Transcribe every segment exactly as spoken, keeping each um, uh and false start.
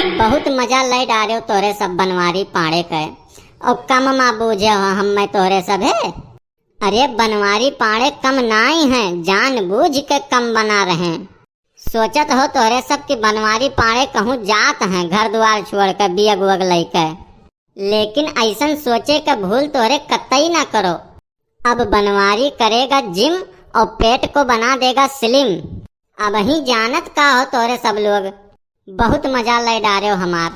बहुत मजा लै डारेव तोहरे सब बनवारी पाड़े के। और कम मा बूझे हो हम्मै तोहरे सब है। अरे बनवारी पाड़े कम नाई हैं, जान बूझ के कम बना रहे हैं। सोचत हो तोहरे सब कि बनवारी पाड़े कहूँ जात हैं घर दुआर छोड़ के बियग वग लैके। लेकिन ऐसन सोचे के भूल तोहरे कतई ना करो। अब बनवारी करेगा जिम और पेट को बना देगा स्लिम। अबहीं जानत का हो तोहरे सब लोग, बहुत मजा लै डारेव हमार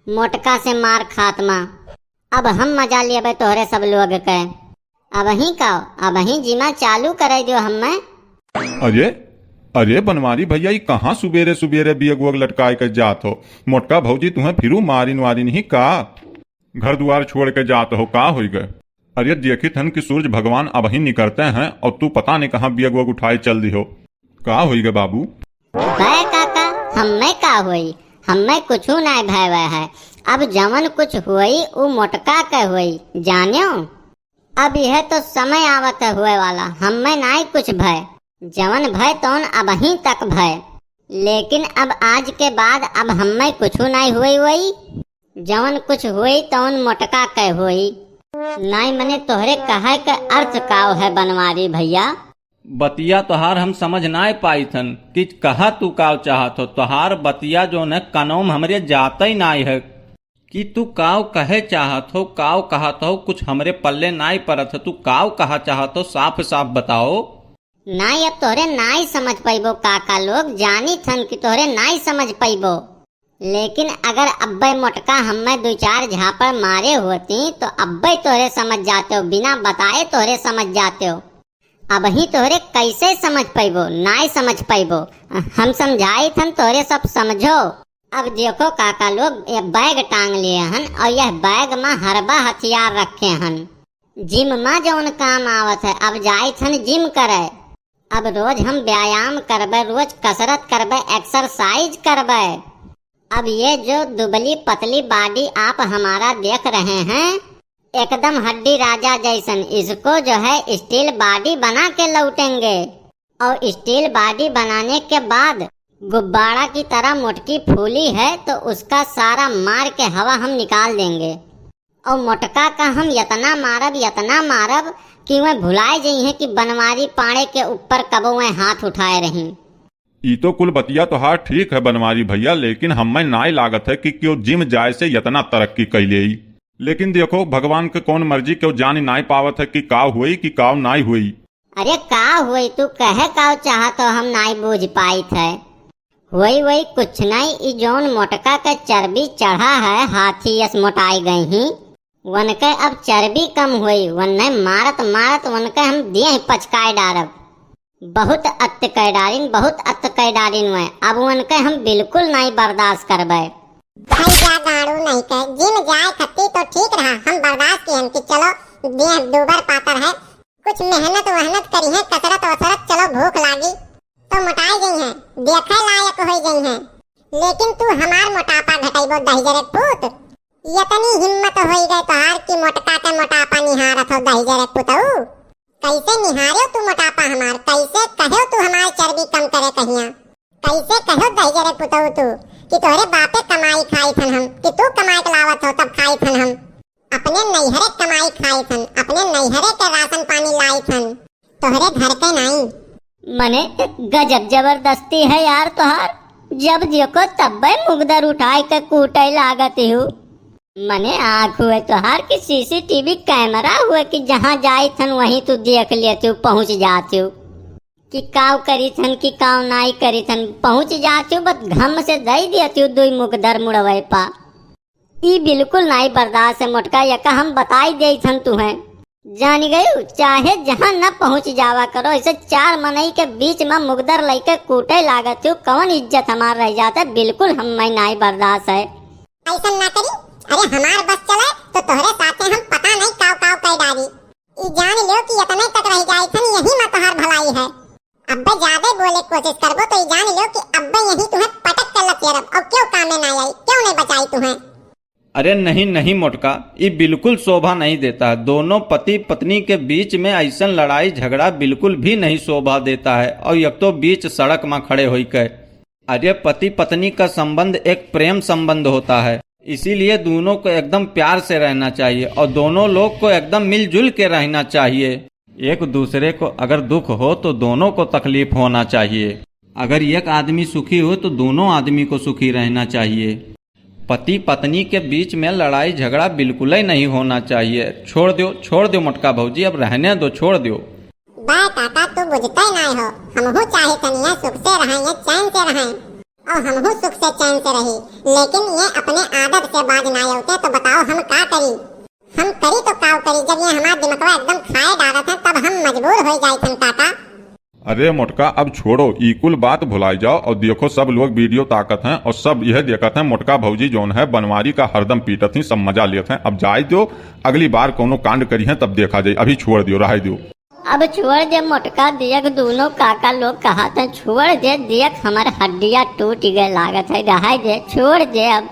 मोटका से मार खात मा। अब हम मजा लेबे तोहरे सब लोग के। अबहीं का, अबहीं जिमा चालू कराई दियो हम्मै। अरे, अरे बनवारी भैया, ई कहाँ सुबेरे सुबेरे बियग वग लटकाए के जात हो? मोटका भौजी तुहैं फिरू मारिन वारिन ही का? घर दुआर छोड़ के जात हो, का होई गए? अरे देखित हन कि सूरज भगवान अबहीं निकरते हैं और तू पता नहीं कहाँ बियग वग उठाए चल दिहो। का होई गए बाबू? बे काका, हम्मै का होई? हम्मै कुछू नाय भय वय है। अब जवन कुछ होई उ मोटका के होई, जान्यो? अब यह तो समय आवत है होए वाला, हम्मै नाय कुछ भय। जवन भय तौन अबहीं तक भय, लेकिन अब आज के बाद अब हम्मै कुछू नाय होई वोई। जवन कुछ होई तौन मोटका के होई। नाय मने तोहरे कहे के अर्थ काव है बनवारी भैया? बतिया तोहार हम समझ नाय पाइथन कि कहा तू काव चाहत हो। तोहार बतिया जौन है कनों में हमरे जातै नाय है कि तू काव कहे चाहत हो, काव कहत हो, कुछ हमरे पल्ले नाय परत है। तू काव कहा चाहत हो, साफ साफ बताओ। नाय, अब तोहरे नाय समझ पइबो काका लोग, जानी थन कि तोहरे नाय समझ पइबो। लेकिन अगर अब्बे मोटका हम्मे दुइ चार झापड़ मारे होती तो अब्बे तोहरे समझ जातेउ, बिना बताए तोहरे समझ जातेउ। अबहीं तोहरे कैसे समझ पइबो, नाय समझ पइबो। हम समझाई थन, तोहरे सब समझो। अब देखो काका लोग, ये बैग टांग लिए हन और यह बैग मा हरबा हथियार रखे हन। जिम मा जौन काम आवत है, अब जाइत हन जिम करे। अब रोज हम व्यायाम करबे, रोज कसरत करबे, exercise करबे। अब ये जो दुबली पतली body आप हमारा देख रहे हैं, एकदम हड्डी राजा जैसन, इसको जो है steel body बना के लौटेंगे। और steel body बनाने के बाद गुब्बारा की तरह मोटकी फूली है, तो उसका सारा मार के हवा हम निकाल देंगे। और मोटका का हम यतना मारब, यतना मारब कि वह भुलाए जइहें कि बनवारी पाड़े के ऊपर कबो वह हाथ उठाए रही। ई तो कुल बतिया तोहार ठीक है बनवारी भैया, लेकिन हम्मे नाय लागत है कि केहू जिम जाए से यतना तरक्की कइ लेई। लेकिन देखो, भगवान के कौन मर्जी, केहू जानी नाय पावत है कि काव होई कि काव नाय होई। अरे का होई, तू कहे काव चाहत हो, हम नाय बूझ पाइत है। होई वोई कुछ नाय, ई जौन मोटका के चर्बी चढ़ा है, हाथी यस मोटाई गई ही, वनके अब चर्बी कम होई, वन्ने मारत मारत वनके हम देह पचकाए डारब। बहुत अत्त कै डारिन, बहुत अत्त कै डारिन वै। अब वनके हम बिल्कुल नाई बर्दाश्त करबै। भैया गाड़ू नहीं के, जिम जाए खत्ती तो ठीक रहा, हम बर्दाश्त किहन कि चलो देह दूबर पातर है, कुछ मेहनत वहनत करिहें, कसरत वसरत, चलो भूख लागी तो मोटाई गई हैं, देखे लायक होई गई हैं। लेकिन तू हमार मोटापा घटैबो दहिजरे पूत। यतनी हिम्मत होई गए तोहार कि मोटका के मोटापा निहारत हो दहिजरे पुतऊ। कैसे निहारेउ तू मोटापा हमार, कैसे कहेउ तू हमार चर्बी कम करे कहिया? कैसे कहेउ दहिजरे पुतऊ तू कि तोहरे बापे कमाई खाई थन हम, कि तू कमाई के लावत हो तब खाई थन हम? अपने नैहरे कमाई खाई थन, अपने नैहरे के राशन पानी लाई थन, तोहरे घर के नाई। मने गजब जबरदस्ती है यार तोहार, जब देखो तब्बे मुगदर उठाए के कूटे लागत हू। मने आँख हुए तोहार कि CCTV camera हुए कि जहाँ जाई थन वहीं तू देख लेती हू, पहुँच जाती हू कि काव करी थन कि काव नाई करी थन, पहुँच जाती हू, बस घम से दई देती हू दुई मुगदर मुड़वे पा। ई बिल्कुल नाई बर्दाश्त है मोटका, यका हम बताई देई थन तुहें। जानी गयू, चाहे जहाँ न पहुँच जावा करो, ऐसे चार मनई के बीच में मुगदर लइके कूटे लागत हू, कौन इज्जत हमार रह जात है, बिल्कुल हम्मे नाई बर्दाश्त है। ऐसन ना करी, अरे हमार बस चले तो तोहरे साथे हम पता नहीं काव काव कह डारी। ई जान लो कि इतने तक रह जाई थन, यही में तोहार भलाई है। अब्बे ज्यादा बोले कोशिश करबो तो ई जान लो कि अब्बे यही तुम्हें पटक के लपेरब और क्यों कामे ना आई, क्यों नहीं बचाई तुम्हें। अरे नहीं, नहीं मोटका, ई बिल्कुल शोभा नहीं देता है। दोनों पति पत्नी के बीच में ऐसन लड़ाई झगड़ा बिल्कुल भी नहीं शोभा देता है। और एक तो बीच सड़क में खड़े होई के अरे, पति पत्नी का संबंध एक प्रेम संबंध होता है, इसीलिए दोनों को एकदम प्यार से रहना चाहिए और दोनों लोग को एकदम मिलजुल के रहना चाहिए। एक दूसरे को अगर दुख हो तो दोनों को तकलीफ होना चाहिए। अगर एक आदमी सुखी हो तो दोनों आदमी को सुखी रहना चाहिए। पति पत्नी के बीच में लड़ाई झगड़ा बिल्कुल ही नहीं होना चाहिए। छोड़ दो, छोड़ दो मोटका भौजी, अब रहने दो, छोड़ दो। बा काका, तू बुझते नाय हो, हमहू चाहे तनिया सुख से रहें, चैन से रहें, और हमहू सुख से चैन से रही, लेकिन ये अपने आदत से बाज ना आवते, तो बताओ हम का करी? हम करी तो काव करी, जब ये हमार दिमकवा एकदम खाए डालत है, तब हम मजबूर हो जाए थन काका। अरे मोटका, अब छोड़ो, ई कुल बात भुलाई जाओ। और देखो, सब लोग वीडियो ताकत हैं और सब यह देखत हैं, मोटका भौजी जौन है बनवारी का हरदम पीटत ही, सब मजा लेत हैं। अब जाए दो, अगली बार कोनो कांड करी हैं तब देखा जाए, अभी छोड़ दियो, रहे दियो। अब छोड़ दे मोटका, दियक दोनों काका लोग कहत हैं, छोड़ दे दियक, हमर हड्डिया टूट गए लागत है, रहे दे, छोड़ दे अब।